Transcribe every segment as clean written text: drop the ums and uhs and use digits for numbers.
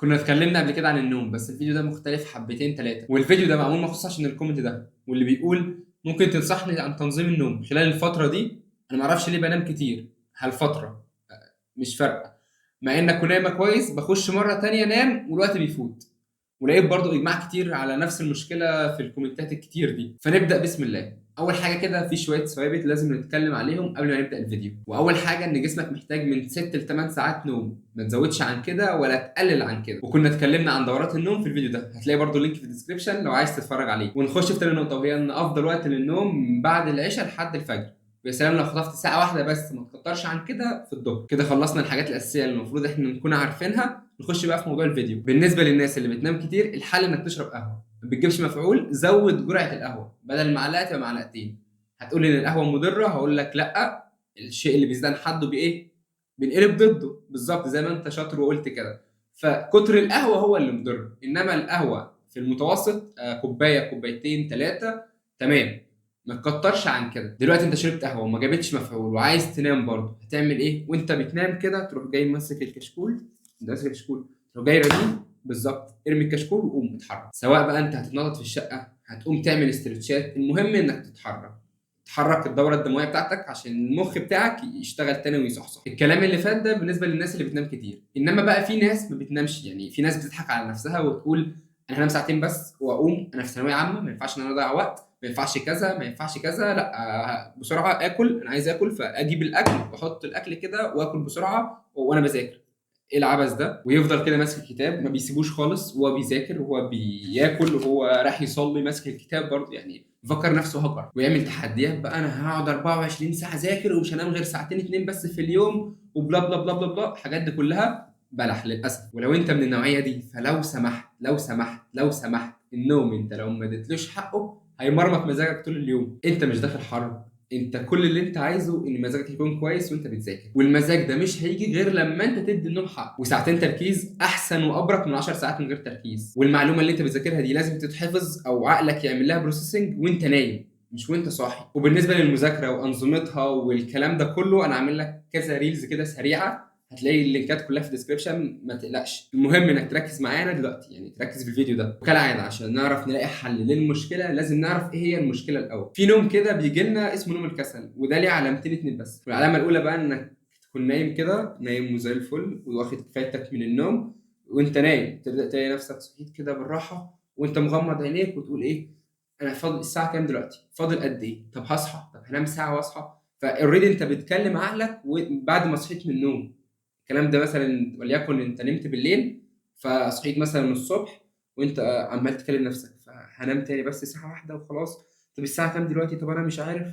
كنا اتكلمنا قبل كده عن النوم، بس الفيديو ده مختلف حبتين ثلاثة. والفيديو ده معمول مخصوص عشان ال comment ده، واللي بيقول ممكن تنصحني عن تنظيم النوم خلال الفترة دي. انا معرفش ليه بنام كتير هالفترة، مش فارقه، مع انك نايمة كويس، بخش مرة تانية انام والوقت بيفوت. ولقيت برضو اجماع كتير على نفس المشكلة في الكومنتات الكتير دي. فنبدا بسم الله. اول حاجة كده في شوية ثوابت لازم نتكلم عليهم قبل ما نبدا الفيديو. واول حاجة ان جسمك محتاج من 6 ل 8 ساعات نوم، ما تزودش عن كده ولا تقلل عن كده. وكنا اتكلمنا عن دورات النوم في الفيديو ده، هتلاقي برضو link في ال description لو عايز تتفرج عليه. ونخش في تاني نقطة، وهي ان افضل وقت للنوم من بعد العشاء لحد الفجر. ويا سلام لو خطفت ساعة واحدة بس، ما تكترش عن كده في الظهر. كده خلصنا الحاجات الاساسية اللي المفروض احنا نكون عارفينها. نخش بقى في موضوع الفيديو. بالنسبة للناس اللي بتنام كتير، الحل انك تشرب قهوة. ما بتجيبش مفعول، زود جرعة القهوة، بدل معلقه تبقى معلقتين. هتقول ان القهوة مضرة، هقول لك لا، الشيء اللي بيزيد عن حده بايه؟ بينقلب ضده. بالظبط زي ما انت شاطر وقلت كده. فكتر القهوة هو اللي مضر، انما القهوة في المتوسط كوباية كوبايتين ثلاثة تمام، ما تكترش عن كده. دلوقتي انت شربت قهوة وما جابتش مفعول وعايز تنام برضه، هتعمل ايه؟ وانت بتنام كده تروح جاي ماسك الكشكول، ماسك الكشكول تروح جاي راميه. بالظبط، ارمي الكشكول وقوم اتحرك. سواء بقى انت هتتنطط في الشقة، هتقوم تعمل استرتشات، المهم انك تتحرك. تحرك الدورة الدموية بتاعتك عشان المخ بتاعك يشتغل تاني ويصحصح. الكلام اللي فات ده بالنسبة للناس اللي بتنام كتير. انما بقى في ناس ما بتنامش، يعني في ناس بتضحك على نفسها وتقول انا هنام ساعتين بس واقوم، انا في ثانوية عامة ما ينفعش ان انا اضيع وقت، ما ينفعش كذا، ما ينفعش كذا، لا بسرعة اكل، انا عايز اكل، فاجيب الاكل واحط الاكل كده واكل بسرعة وانا بذاكر. ايه العبث ده؟ ويفضل كده ماسك الكتاب ما بيسيبوش خالص، وهو بيذاكر وهو بياكل وهو راح يصلي ماسك الكتاب برضه، يعني مفكر نفسه هاكر. ويعمل تحديات بقى، انا هقعد 24 ساعة ذاكر ومش هنام غير ساعتين اتنين بس في اليوم وبلا بلا بلا بلا بلا. الحاجات دي كلها بلح للاسف. ولو انت من النوعية دي فلو سمحت لو سمحت لو سمحت، النوم انت لو ما اديتلوش حقه هيمرمط مزاجك طول اليوم. انت مش داخل حرب، انت كل اللي انت عايزه ان مزاجك يكون كويس وانت بتذاكر، والمزاج ده مش هيجي غير لما انت تدي النوم حقه. وساعتين تركيز احسن وابرك من 10 ساعات من غير تركيز. والمعلومه اللي انت بتذاكرها دي لازم تتحفظ او عقلك يعمل لها processing وانت نايم، مش وانت صاحي. وبالنسبة للمذاكره وانظمتها والكلام ده كله، انا عامل لك كذا reels كده سريعة، هتلاقي اللينكات كلها في ال description، ما تقلقش. المهم انك تركز معانا دلوقتي، يعني تركز في الفيديو ده. وكالعادة عشان نعرف نلاقي حل للمشكلة لازم نعرف ايه هي المشكلة الاول. في نوم كده بيجي لنا اسمه نوم الكسل، وده ليه علامتين اتنين بس. والعلامة الاولى بقى انك تكون نايم كده، نايم وزي الفل وواخد كفايتك من النوم، وانت نايم تبدا تلاقي نفسك صحيت كده بالراحة وانت مغمض عينيك وتقول ايه، انا فاضل الساعة كام دلوقتي؟ فاضل قد ايه؟ طب هصحى، طب هنام ساعة واصحى. ف already انت بتكلم عقلك بعد ما صحيت من النوم. الكلام ده مثلا وليكن انت نمت بالليل فصحيت مثلا الصبح وانت عمال تكلم نفسك، فهنام تاني بس ساعة واحدة وخلاص، طب الساعة كام دلوقتي؟ طب انا مش عارف.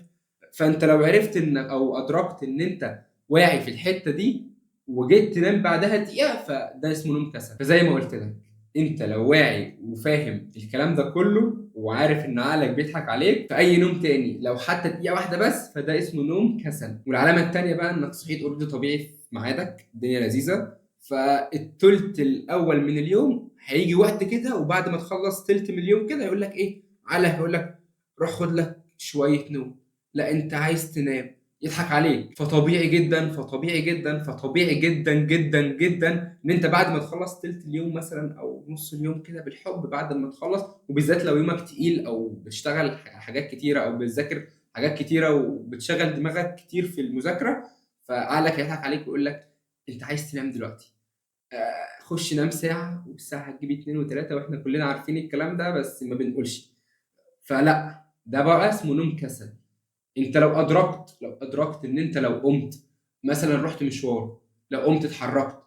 فانت لو عرفت ان او ادركت ان انت واعي في الحتة دي وجيت تنام بعدها دقيقة، فده اسمه نوم كسل. فزي ما قلت لك، انت لو واعي وفاهم الكلام ده كله وعارف ان عقلك بيضحك عليك في اي نوم تاني لو حتى دقيقة واحدة بس، فده اسمه نوم كسل. والعلامة التانية بقى انك صحيت already طبيعي في ميعادك، الدنيا لذيذة، فالتلت الاول من اليوم هيجي وقت كده، وبعد ما تخلص تلت من اليوم كده يقول لك ايه، عقلك هيقول لك روح خد لك شوية نوم، لا انت عايز تنام، يضحك عليك. فطبيعي جدا، فطبيعي جدا، فطبيعي جدا جدا جدا ان انت بعد ما تخلص تلت اليوم مثلا او نص اليوم كده بالحب، بعد ما تخلص، وبالذات لو يومك تقيل او بتشتغل حاجات كتيرة او بتذاكر حاجات كتيرة وبتشغل دماغك كتير في المذاكرة، فعقلك هيضحك عليك ويقول لك انت عايز تنام دلوقتي، خش نام ساعة، والساعة هتجيب 2 و3، واحنا كلنا عارفين الكلام ده بس ما بنقولش. فلا، ده بقى اسمه نوم كسل. انت لو ادركت ان انت لو قمت مثلا رحت مشوار، لو قمت اتحركت،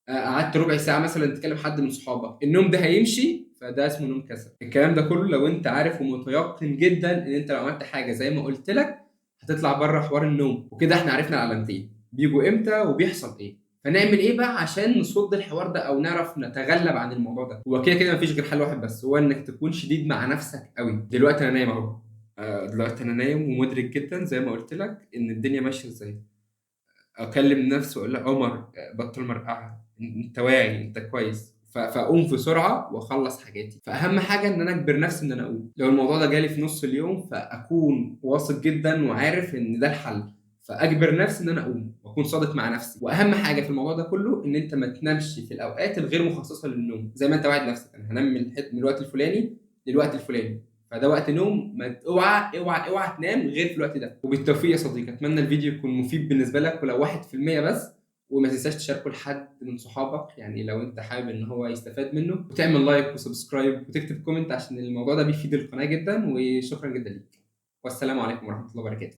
قعدت ربع ساعة مثلا تكلم حد من صحابك، النوم ده هيمشي، فده اسمه نوم كسل. الكلام ده كله لو انت عارف ومتيقن جدا ان انت لو عملت حاجة زي ما قلت لك هتطلع بره حوار النوم. وكده احنا عرفنا العلامتين بيجوا امتى وبيحصل ايه، فنعمل ايه بقى عشان نصد الحوار ده او نعرف نتغلب عن الموضوع ده؟ هو كده كده مفيش غير حل واحد بس، هو انك تكون شديد مع نفسك قوي. دلوقتي انا نايم اهو، دلوقتي انا نايم ومدرك جدا زي ما قلت لك ان الدنيا ماشية ازاي. اكلم نفسي واقول له عمر بطل مرقعه، انت واعي، انت كويس، فاقوم في سرعة واخلص حاجاتي. فاهم حاجة ان انا اجبر نفسي ان انا اقوم. لو الموضوع ده جالي في نص اليوم فاكون واثق جدا وعارف ان ده الحل، فاجبر نفسي ان انا اقوم واكون واكون صادق مع نفسي. واهم حاجة في الموضوع ده كله ان انت ما تنامش في الاوقات الغير مخصصة للنوم، زي ما انت واعد نفسك انا هنام من الوقت الفلاني للوقت الفلاني، فده وقت نوم، ما اوعى اوعى اوعى تنام غير في الوقت ده. وبالتوفيق يا صديقي، اتمنى الفيديو يكون مفيد بالنسبة لك ولو 1% بس، وما تنساش تشاركه لحد من صحابك يعني لو انت حابب ان هو يستفاد منه، وتعمل like و subscribe وتكتب comment عشان الموضوع ده بيفيد القناة جدا. وشكرا جدا ليك، والسلام عليكم ورحمة الله وبركاته.